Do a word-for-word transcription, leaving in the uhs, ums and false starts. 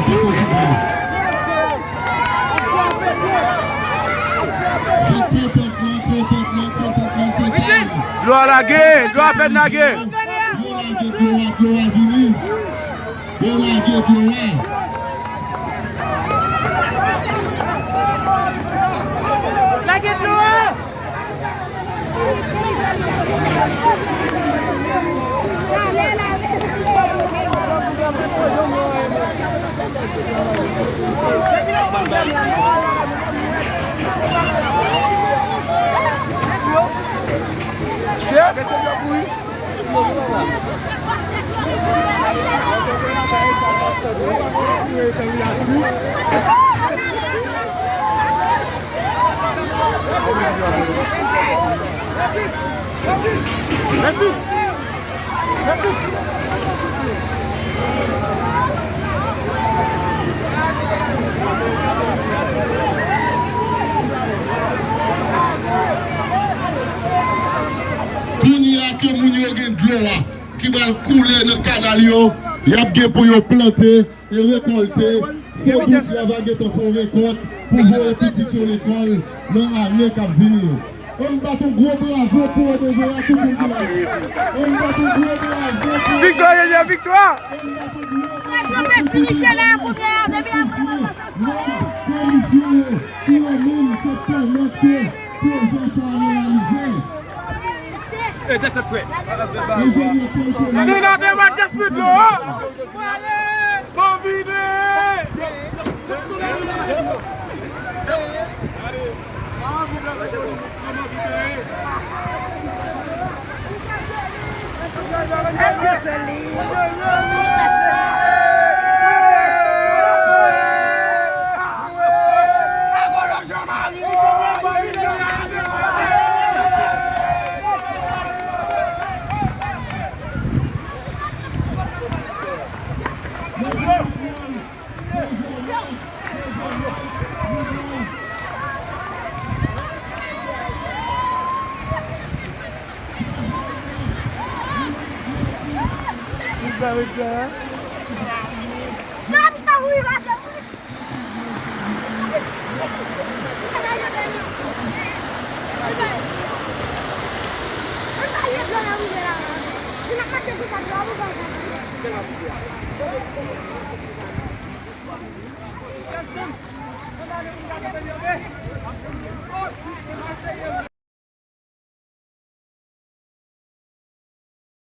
Se kontantman, kontantman, kontantman total. Dlo a lage, dlo a pèn lage. Yo lage dlo a, dlo a vini. Yo lage dlo a. Lage dlo a. Chè, mete dlo pou li. Mèsi. Kounye a ke moun yo gen dlo a ki pral koule nan kanal yo, y ap gen pou yo plante e rekòlte. Se bout travay gentan fè yon rekòt pou voye pitit yo lekòl nan ane k ap vini yo. Ann bat yon gwo bravo pou O D V a, tout moun ki la. Ann bat yon gwo bravo pou Viktwa, Viktwa! Ann bat yon gwo bravo pou tout moun ki la. Mèt komisyon yo, ki yo menm te pèmèt ke pwojè sa a reyalize. Senatè Mathias Pedro! Bon vini!